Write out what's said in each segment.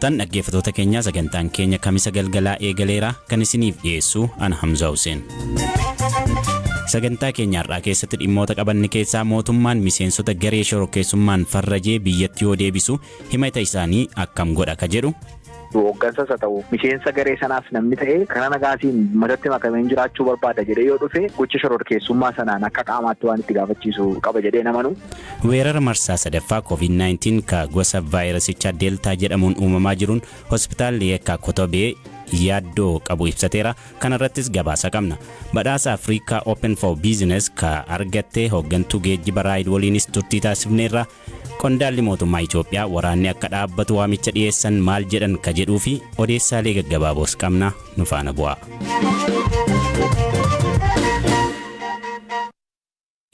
Tan dhaggeeffatoota keenyaa, sagantaan keenya Kamisa galgalaa eegaleera. Kan isiniif dhiyeessu ana Hamzaa Hussein. Sagantaa keenya har'aa keessatti dhimmoota qabanne keessaa, mootummaan miseensota garee shororkeessummaan farrajee biyyatti yoo deebisu himata isaanii akkam godha ka jedhu. Hooggansas haa ta'u, miseensa garee sanaas namni ta'e karaa nagaatiin uummatatti makameen jiraachuu barbaada jedhee yoo dhufe, gocha shororkeessummaa sanaan akka qaamaatti waan itti gaafachiisu qaba jedhee namanu. Weerara marsaa sadaffaa COVID-19 ka gosa vaayirasichaa Deeltaa jedhamuun uumamaa jiruun hospitaalli Yakkaa Kotobee yaaddoo qabu ibsateera. Kanarrattis gabaasa qabna. Badhaasa Afrikaa Open for Business ka argatte hooggantuu geejjiba Raayid waliinis turtii taasifneerra. Qondaalli mootummaa Itoophiyaa waraanni akka dhaabbatu waamicha dhiyeessan maal jedhan ka jedhuu fi odeessaalee gaggabaaboos qabna. Nu faana bu'aa.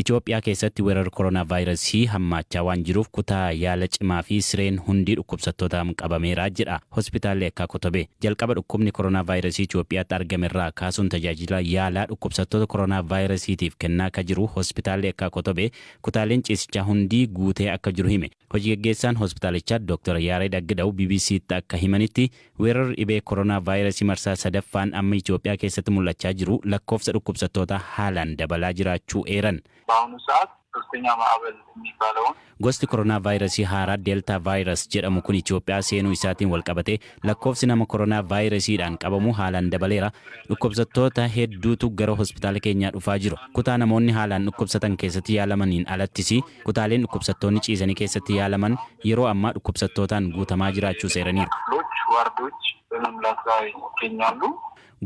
Itoophiyaa keessatti weerarri koronaa vaayirasii hammaachaa waan jiruuf kutaa yaala cimaa fi sireen hundi dhukkubsattootaan qabameera jedha hospitaalli Yakkaa Kotobee. Jalqaba dhukkubni koronaa vaayirasii Itoophiyaatti argame irraa kaasuun tajaajila yaalaa dhukkubsattoota koronaa vaayirasiitiif kennaa ka jiru hospitaalli Yakkaa Kotobee kutaaleen ciisichaa hundi guutee akka jiru hime. Hojii gaggeessaan hospitaalichaa Dr. Yaared Aggidaw BBCtti akka himanitti, weerarri dhibee koronaa vaayirasii marsaa sadaffaan amma Itoophiyaa keessatti mul'achaa jiru lakkoofsa dhukkubsattootaa haalaan dabalaa jiraachuu eeran. በአሁኑ ሰዓት ሶስተኛ ማዕበል የሚባለውን Gosti koronaa vaayirasii haaraa Deeltaa vaayirас jedhamu kun Itoophiyaa seenuu isaatiin walqabatee lakkoofsi nama koronaa vaayirasiidhaan qabamu haalaan dabaleera. Dhukkubsattoota hedduutu gara hospitaala keenyaa dhufaa jiru. Kutaa namoonni haalaan dhukkubsatan keessatti yaalamaniin alattis kutaaleen dhukkubsattoonni ciisanii keessatti yaalaman yeroo ammaa dhukkubsattootaan guutamaa jiraachuu eeraniiru. ክፍሎች ዋርዶች በመሙላት ላይ ይገኛሉ።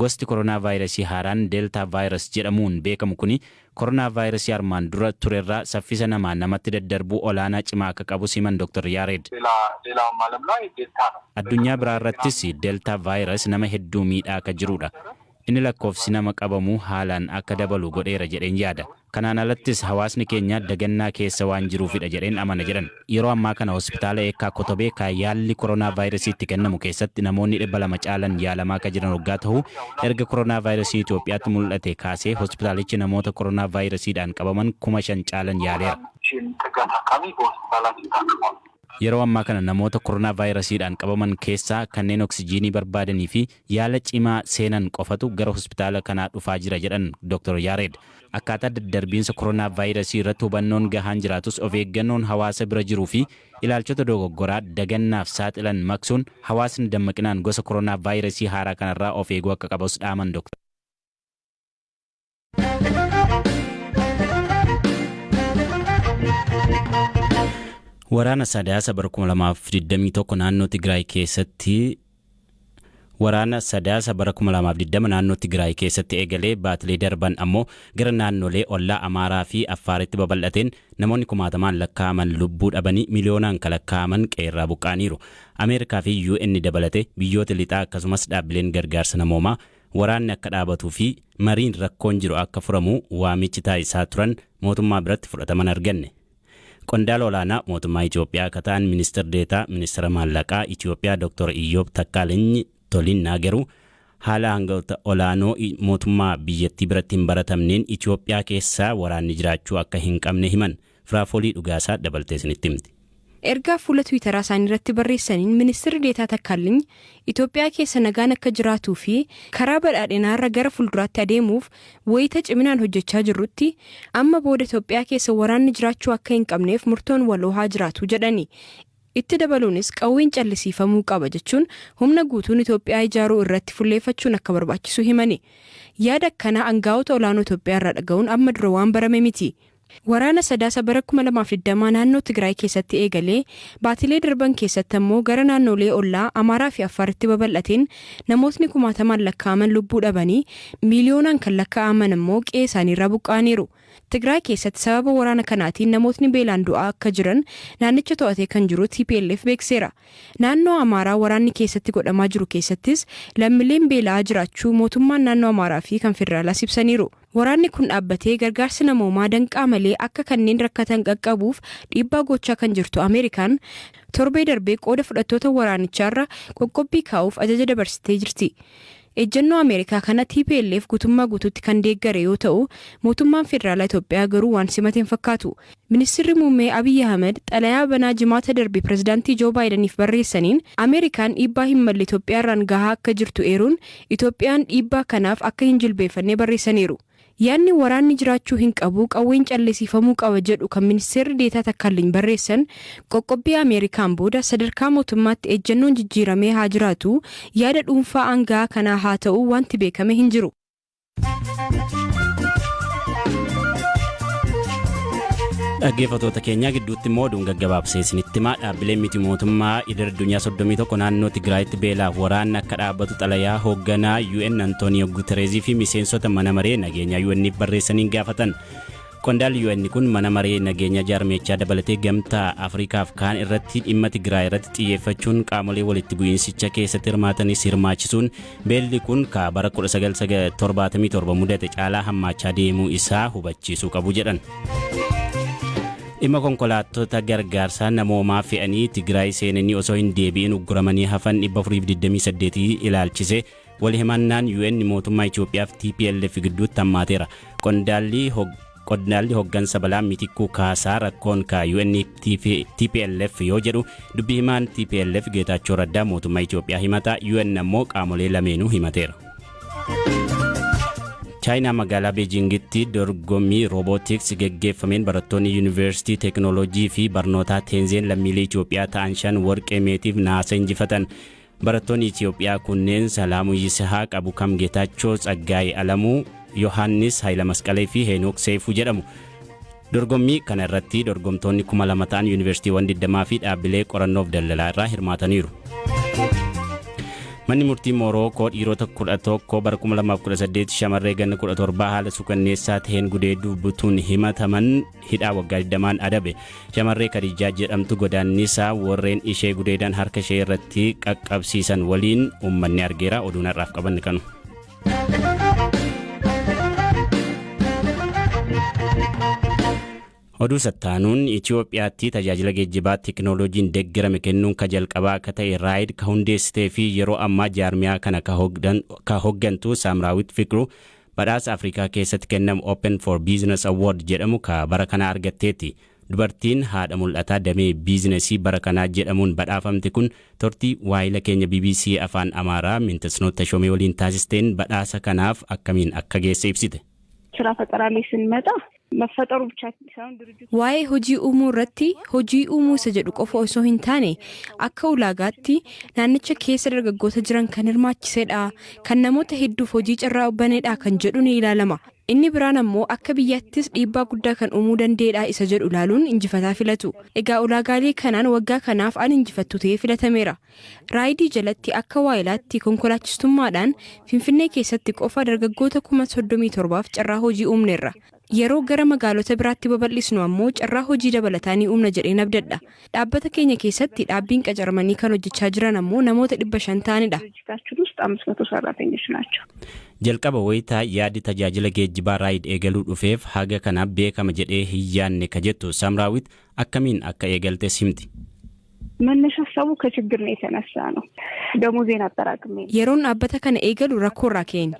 Gosti koronaa vaayirasii haaraan Deeltaa vaayirас jedhamuun beekamu kuni koronaa vaayirasii armaan dura turerraa saffisa namaa namatti daddarbuu olaanaa cimaa akka qabu himan Dr. Yaared. ሌላ ሌላውም ዓለም ላይ ዴልታ ነው። Addunyaa biraa irrattis Deeltaa vaayirас nama hedduu miidhaa akka jirudha. Inni lakkoofsi nama qabamuu haalaan akka dabalu godheera jedheen yaada. Kanaan alattis hawaasni keenya dagannaa keessa waan jiruufidha jedheen amana jedhan. Yeroo ammaa kana hospitaala Eekkaa Kotobee kan yaalli koronaa vaayirasii itti kennamu keessatti namoonni 200 caalan yaalamaa akka jiran waggaa ta'u, erga koronaa vaayirasii Itoophiyaatti mul'ate kaasee hospitaalichi namoota koronaa vaayirasiidhaan qabaman 5,000 caalan yaaleera. የሚጠጋ ታካሚ በሆስፒታላችን ታክሟል። Yeroo ammaa kana namoota koronaa vaayirasiidhaan qabaman keessaa kanneen oksijiinii barbaadanii fi yaala cimaa seenan qofatu gara hospitaala kanaa dhufaa jira jedhan Dr. Yaared. Akkaataa daddarbiinsa koronaa vaayirasii irratti hubannoon gahaan jiraatus, of eeggannoon hawaasa bira jiruu fi ilaalchota dogoggoraa dagannaaf saaxilan maqsuun hawaasni dammaqinaan gosa koronaa vaayirasii haaraa kanarraa of eeguu akka qabus dhaaman Dr. Waraana Sadaasa bara 2021 naannoo Tigraay keessatti Waraana Sadaasa bara 2020 naannoo Tigraay keessatti eegalee baatilee darban ammoo gara naannolee ollaa Amaaraa fi Affaaritti babal'ateen namoonni kumaatamaan lakkaa'aman lubbuu dhabanii miliyoonaan kan lakkaa'aman qe'eerraa buqqa'aniiru. Ameerikaa fi UN dabalatee biyyoota lixaa akkasumas dhaabbileen gargaarsa namoomaa waraanni akka dhaabatuu fi mariin rakkoon jiru akka furamu waamichi taasisaa turan mootummaa biratti fudhataman arganne. Qondaala olaanaa mootummaa Itoophiyaa akka ta'an ministeer deetaa ministeera maallaqaa Itoophiyaa Dr. Iyyoob Takkaalinyi Tolinnaa garuu haala hangafoota olaanoo mootummaa biyyattii biratti hin baratamneen Itoophiyaa keessaa waraanni jiraachuu akka hin qabne himan. Firaafolii Dhugaasaa dabaltee isinitti himti. Ergaa fuula Tiwiitaraa isaanii irratti barreessaniin ministeerri deetaa Takkaaliny Itoophiyaa keessa nagaan akka jiraatuu fi karaa badhaadhinaarra gara fuulduraatti adeemuuf wayita ciminaan hojjechaa jirrutti, amma booda Itoophiyaa keessa waraanni jiraachuu akka hin qabneef murtoon waloo haa jiraatu jedhani. Itti dabaluunis qawween callisiifamuu qaba jechuun humna guutuun Itoophiyaa ijaaruu irratti fuulleeffachuun akka barbaachisu himani. Yaada akkanaa aangaa'ota olaanoo Itoophiyaa irraa dhaga'uun amma dura waan barame miti. Waraana Sadaasa bara 2020 naannoo Tigraay keessatti eegalee baatilee darban keessatti ammoo gara naannolee ollaa Amaaraa fi Affaaritti babal'ateen namootni kumaatamaan lakkaa'aman lubbuu dhabanii miiliyoonaan kan lakkaa'aman ammoo qe'ee isaaniirraa buqqa'aniiru. Tigraay keessatti sababa waraana kanaatiin namootni beelaan du'aa akka jiran naannicha to'atee kan jiru TPLF beekseera. Naannoo Amaaraa waraanni keessatti godhamaa jiru keessattis lammiileen beela'aa jiraachuu mootummaan naannoo Amaaraa fi kan federaalaas ibsaniiru. Waraanni kun dhaabbatee gargaarsi namoomaa danqaa malee akka kanneen rakkatan qaqqabuuf dhiibbaa gochaa kan jirtu Ameerikaan torbee darbee qooda fudhattoota waraanichaarra qoqqobbii kaa'uuf ajaja dabarsitee jirti. Ejjennoo Ameerikaa kana TPLF guutummaa guutuutti kan deeggare yoo ta'u, mootummaan federaalaa Itoophiyaa garuu waan simate hin fakkaatu. Ministirri muummee Abiyyi Ahmed xalayaa banaa Jimaata darbe pirezidaantii Joo Baayidaniif barreessaniin Ameerikaan dhiibbaa hin malle Itoophiyaarraan gahaa akka jirtu eeruun Itoophiyaan dhiibbaa kanaaf akka hin jilbeeffanne barreessaniiru. Yaadni waraanni jiraachuu hin qabu, qawween callisiifamuu qaba jedhu kan ministeerri deetaa Takkaalliin barreessan qoqqobbii Ameerikaan booda sadarkaa mootummaatti ejjennoon jijjiiramee haa jiraatu, yaada dhuunfaa aanga'a kanaa haa ta'u wanti beekame hin jiru. Dhaggeeffattoota keenyaa, gidduutti immoo oduun gaggabaabsee isinitti himaa. Dhaabbileen miti mootummaa idil addunyaa 31 naannoo Tigraayitti beelaaf waraanni akka dhaabbatu xalayaa hoogganaa UN Antooniyo Gutereezii fi miseensota mana maree nageenyaa UN'if barreessaniin gaafatan. Qondaalli UN kun mana maree nageenyaa jaarmeechaa dabalatee Gamtaa Afrikaaf kaan irratti dhimma Tigraay irratti xiyyeeffachuun qaamolee walitti bu'iinsicha keessatti hirmaatanis hirmaachisuun beelli kun ka bara 1977 mudate caalaa hammaachaa deemuu isaa hubachiisuu qabu jedhan. Dhimma konkolaattota gargaarsaa namoomaa fe'anii Tigraay seenanii osoo hin deebi'in ugguramanii hafan 428 ilaalchise wal himannaan UN mootummaa Itoophiyaa fi TPLF gidduutti hammaateera. Qondaalli hoggansa balaa Mitikkuu Kaasaa rakkoon ka UN TPLF yoo jedhu, dubbi himaan TPLF Geetaachoo Raddaa mootummaa Itoophiyaa himata. UN ammoo qaamolee lameenuu himateera. Chaayinaa magaalaa Beejingitti dorgommii roobootiks geggeeffameen barattoonni Yuunivarsiitii Teekinooloojii fi Barnootaa Teenzeen lammiilee Itoophiyaa ta'an shan warqee, meetiif naasa injifatan. Barattoonni Itoophiyaa kunneen Salaamuu Yisihaaq, Abukam Geetaachoo, Tsaggaayee Alamuu, Yohaannis Haayila fi Heenook Seefuu jedhamu. Dorgommii kana irratti dorgomtoonni 2000 ta'an yuunivarsiitiiwwan 20 fi dhaabbilee qorannoof daldalaa irraa hirmaataniiru. Manni murtii Moorookoo dhiirota 11 bara 2018 shamarree ganna 17 haala suukanneessaa ta'een gudeeduu butuun himataman hidhaa waggaa 20 adabe. Shamarree Khadijaa jedhamtu godaannisaa warreen ishee gudeedan harka ishee irratti qaqqabsiisan waliin uummanni argeera. Oduun har'aaf qabanne kanu. Oduu sattaanuun, Itoophiyaatti tajaajila geejjibaa teekinooloojiin deeggarame kennuun ka jalqabaa akka ta'e Raayid ka hundeessitee fi yeroo ammaa jaarmiyaa kana ka hoggantu Saamraawit Fiqru badhaasa Afrikaa keessatti kennamu Open for Business Award jedhamu ka bara kana argatteetti. Dubartiin haadha mul'ataa damee biizinesii bara kanaa jedhamuun badhaafamte kun turtii waayila keenya BBC Afaan Amaaraa Mintasnoot Tashoomee waliin taasisteen badhaasa kanaaf akkamiin akka geesse ibsite. ስራ ፈጠራ ላይ ስንመጣ መፈጠሩ ብቻ ሳይሆን ድርጅቱ Waa'ee hojii uumuu irratti, hojii uumuu isa jedhu qofa osoo hin taane, akka ulaagaatti naannicha keessa dargaggoota jiran kan hirmaachisedha, kan namoota hedduuf hojii carraa banedha kan jedhu ni ilaalama. Inni biraan ammoo akka biyyaattis dhiibbaa guddaa kan uumuu danda'edha isa jedhu ilaaluun injifataa filatu. Egaa ulaagaalee kanaan waggaa kanaaf an injifattu ta'ee filatameera. Raayidii jalatti akka waayilaatti konkolaachistummaadhaan Finfinnee keessatti qofa dargaggoota 37,000f carraa hojii uumneerra. Yeroo gara magaalota biraatti babal'isnu ammoo carraa hojii dabalataa ni uumna jedheen abdadha. Dhaabbata keenya keessatti dhaabbiin qacaramanii kan hojjechaa jiran ammoo namoota 500 ta'anidha. ድርጅታችን ውስጥ 500 ሰራተኞች ናቸው። Jalqaba wayitaa yaadi tajaajila geejjibaa Raayid eegaluu dhufeef haga kana beekama jedhee hin yaadne ka jettu Samraawit akkamiin akka eegaltes himti. መነሻ ሀሳቡ ከችግር ነው የተነሳ ነው። ደሞዜን አጠራቅሜ Yeroon dhaabbata kana eegalu rakkoo irraa ka'een.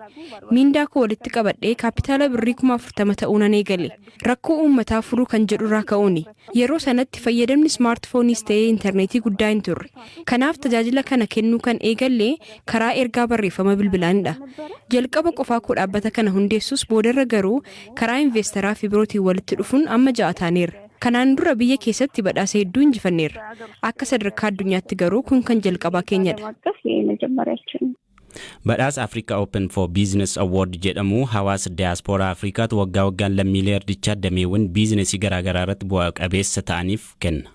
Miindaa koo walitti qabadhee kaapitaala birrii 40,000 ta'uu nan eegale. Rakkoo uummataa furuu kan jedhu irraa ka'uuni. Yeroo sanatti fayyadamni smaartifooniis ta'ee intarneetii guddaa hin turre. Kanaaf tajaajila kana kennuu kan eegalle karaa ergaa barreeffama bilbilaanidha. Jalqaba qofaa koo dhaabbata kana hundeessus, boodarra garuu karaa investeraa fi birootiin walitti dhufuun amma ja'a taaneerra. Kanaan dura biyya keessatti badhaasa hedduu injifanneerra. Akka sadarkaa addunyaatti garuu kun kan jalqabaa keenyadha. ዓለም አቀፍ የመጀመሪያችን ነው። Badhaasa Africa Open for Business Award jedhamu hawaasa diyaaspooraa Afrikaatu waggaa waggaan lammiilee ardichaa dameewwan biizinesii garaagaraa irratti bu'a qabeessa ta'aniif kenna.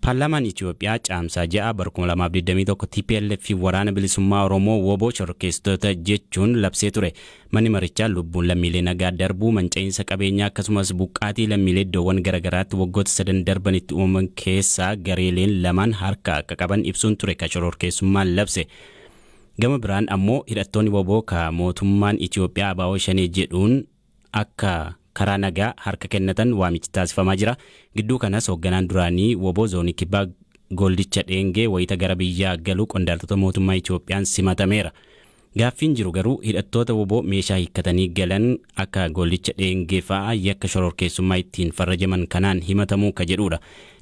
Paarlaamaan Itoophiyaa Caamsaa 6 bara 2021 TPLF fi Waraana Bilisummaa Oromoo WBO shororkeessitoota jechuun labsee ture. Manni marichaa lubbuun lammiilee nagaa darbuu, manca'iinsa qabeenyaa akkasumas buqqaatii lammiilee iddoowwan garaagaraatti waggoota sadan darbanitti uumaman keessaa gareeleen lamaan harka akka qaban ibsuun ture ka shororkeessummaan labse. Gama biraan ammoo hidhattoonni WBO ka mootummaan Itoophiyaa ABO Shanee jedhuun akka Karaa nagaa harka kennatan waamichi taasifamaa jira. Gidduu kanas hoogganaan duraanii WBO zoonii kibbaa Gollicha Dheengee wayita gara biyyaa galu qondaaltota mootummaa Itiyoophiyaan simatameera. Gaaffiin jiru garuu hidhattoota WBO meeshaa hiikkatanii galan akka Gollicha Dheengee fa'aa yakka shororkeessummaa ittiin farrajaman kanaan himatamuu ka jedhudha.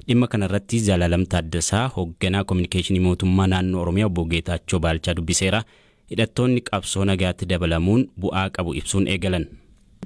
Dhimma kanarratti Zalaalam Taaddasaa hoogganaa kominikeeshinii mootummaa naannoo Oromiyaa obbo Geetaachoo Baalchaa dubbiseera. Hidhattoonni qabsoo nagaatti dabalamuun bu'aa qabu ibsuun eegalan.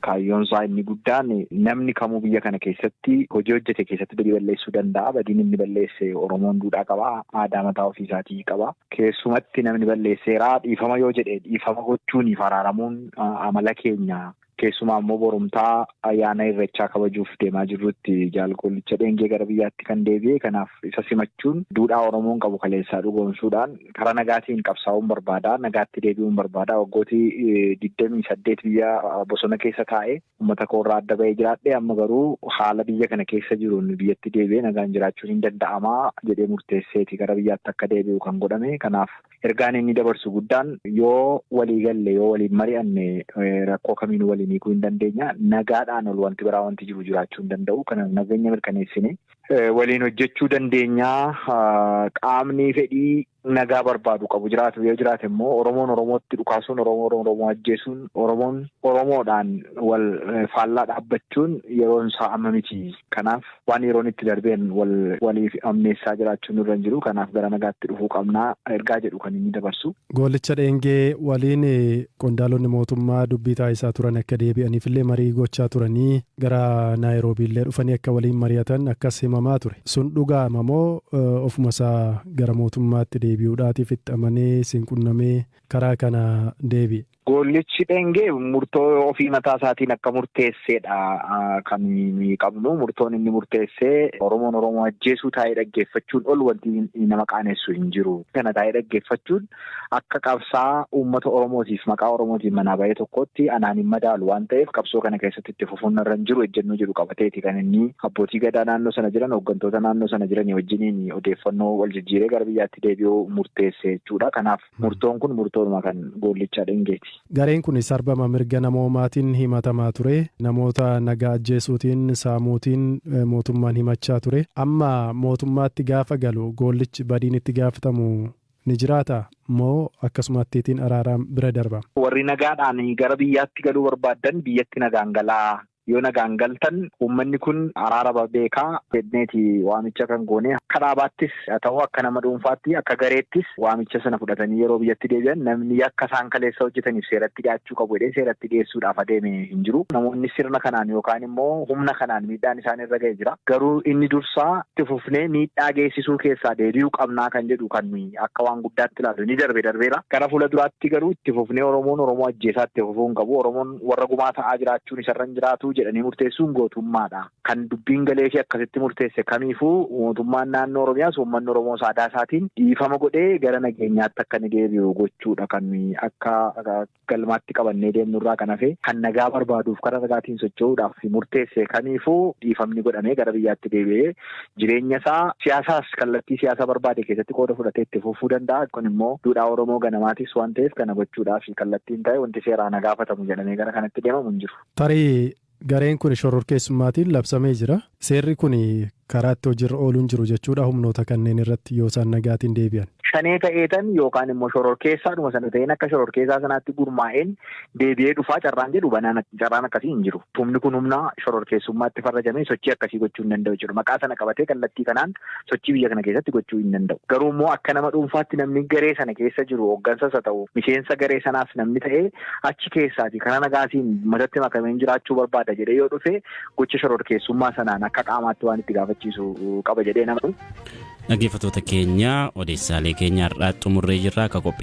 Kaayyoon isaa inni guddaan namni kamuu biyya kana keessatti hojii hojjete keessatti badii balleessuu danda'a. Badiin inni balleesse Oromoon duudhaa qaba. Aadaa mataa ofiisaatii qaba. Keessumatti namni balleesseeraa dhiifama yoo jedhe dhiifama gochuun araaramuun amala keenya. Keessumaa immoo borumtaa ayyaana Irreechaa kabajuuf deemaa jirrutti Jaal Gollicha Dheengee gara biyyaatti kan deebi'e. Kanaaf isa simachuun duudhaa Oromoon qabu kaleessaa dhugoomsuudhaan karaa nagaatiin qabsaa'uun barbaada. Nagaatti deebi'uun barbaada. Waggootii 28 biyya bosona keessa taa'ee uummata koorraa adda ba'ee jiraadhe, amma garuu haala biyya kana keessa jiruun biyyatti deebi'ee nagaan jiraachuun hin danda'amaa jedhee murteesseeti gara biyyaatti akka deebi'u kan godhame. Kanaaf ergaan inni dabarsu guddaan yoo walii galle, yoo waliin mari'anne, rakkoo kamiinuu waliin hiikuu hin dandeenya. Nagaadhaan ol wanti biraa wanti jiru jiraachuu hin danda'u. Kanaaf nageenya mirkaneessine waliin hojjechuu dandeenya. Qaamni fedhii nagaa barbaadu qabu jiraatu yoo jiraate immoo Oromoon Oromootti dhukaasuun, Oromoon Oromoo ajjeesuun, Oromoon Oromoodhaan wal faallaa dhaabbachuun yeroon isaa amma miti. Kanaaf waan yeroon itti darbeen wal waliif ammeessaa jiraachuun nurra hin jiru. Kanaaf gara nagaatti dhufuu qabnaa ergaa jedhu kan inni dabarsu. Gollicha Dheengee waliin qondaalonni mootummaa dubbii taasisaa turan akka deebi'aniif illee marii gochaa turanii gara Naayiroobii illee dhufanii akka waliin mari'atan akkas himamaa ture. Sun dhugaama moo ofuma isaa gara mootummaatti deebi'uudhaatiif itti amanee siin qunnamee karaa kana deebi'e? Gollichi Dheengee murtoo ofii mataa isaatiin akka murteesseedha kan nuyi qabnu. Murtoon inni murteessee Oromoon Oromoo ajjeesuu taa'ee dhaggeeffachuun ol wanti nama qaanessu hin jiru. Kana taa'ee dhaggeeffachuun akka qabsaa uummata Oromootiif maqaa Oromootiin manaa bahee tokkotti anaan hin madaalu waan ta'eef, qabsoo kana keessatti itti fufuun irra hin jiru ejjennoo jedhu qabateeti kan inni abbootii gadaa naannoo sana jiran, hooggantoota naannoo sana jiran wajjiniin odeeffannoo wal jijjiiree gara biyyaatti deebi'uu murteesse jechuudha. Kanaaf murtoon kun murtoodhuma kan Gollicha Dhengeeti. Gareen kun sarbama mirga namoomaatiin himatamaa ture. Namoota nagaa ajjeesuutiin, saamuutiin mootummaan himachaa ture. Amma mootummaatti gaafa galu Gollichi badiin itti gaafatamu ni jiraata moo akkasumattiitiin araaraan bira darba? Warri nagaadhaan gara biyyaatti galuu barbaadan biyyatti nagaan galaa. Yoo nagaan galtan uummanni kun araara beekaa jedhneeti waamicha kan goone. Akka dhaabaattis haa ta'u, akka nama dhuunfaatti, akka gareettis waamicha sana fudhatanii yeroo biyyatti deebi'an namni yakka isaan kaleessa hojjetaniif seeratti dhiyaachuu qabu jedhee seeratti dhiyeessuudhaaf adeeme hin jiru. Namoonni sirna kanaan yookaan immoo humna kanaan miidhaan isaan irra ga'e jira. Garuu inni dursaa itti fufnee miidhaa geessisuu keessaa deebi'uu qabnaa kan jedhu kan akka waan guddaatti ilaalu ni darbe darbeera. Gara fuula duraatti garuu itti fufnee Oromoon Oromoo ajjeesaa itti fufuu hin qabu. Oromoon warra gumaa ta'aa jiraachuun isarra hin jiraatu jedhanii murteessuun gootummaadha. Kan dubbiin galee fi akkasitti murteesse kamiifuu mootummaan naannoo Oromiyaas uummanni Oromoo aadaa isaatiin dhiifama godhee gara nageenyaatti akka inni deebi'u gochuudha kan akka galmaatti qabannee deemnurraa kan hafe, kan nagaa barbaaduuf karaa nagaatiin socho'uudhaaf murteesse kamiifuu dhiifamni godhamee gara biyyaatti deebi'ee jireenya isaa siyaasaas kallattii siyaasaa barbaade keessatti qooda fudhatee itti fufuu danda'a. Kun immoo duudhaa Oromoo ganamaatis waan ta'eef kana gochuudhaaf kallattiin ta'e wanti seeraan gaafatamu jedhamee gara kanatti deemamu hin jiru. Tarii gareen kun shororkeessummaatiin labsamee jira. Seerri kun karaatti hojiirra ooluun jiru jechuudha humnoota kanneen irratti yoo isaan nagaatiin deebi'an. Shanee ta'eetan yookaan immoo shororkeessaadhuma sana ta'een akka shororkeessaa sanaatti gurmaa'een deebi'ee dhufaa carraan jedhu banaan carraan akkasii hin jiru. Humni kun humna shororkeessummaatti farrajamee sochii akkasii gochuu hin danda'u jechuudha. Maqaa sana qabatee kallattii kanaan sochii biyya kana keessatti gochuu hin danda'u. Garuu immoo akka nama dhuunfaatti namni garee sana keessa jiru, hooggansas haa ta'u miseensa garee sanaas namni ta'ee, achi keessaati karaa nagaatiin matatti makameen jiraachuu barbaada jedhee yoo dhufe gocha shororkeessummaa sanaan akka qaamaatti waan itti gaafachiisu qaba jedhee nama. Dhaggeeffattoota keenya, odeessaalee keenya har'aa xumurree jirra. Akka qophii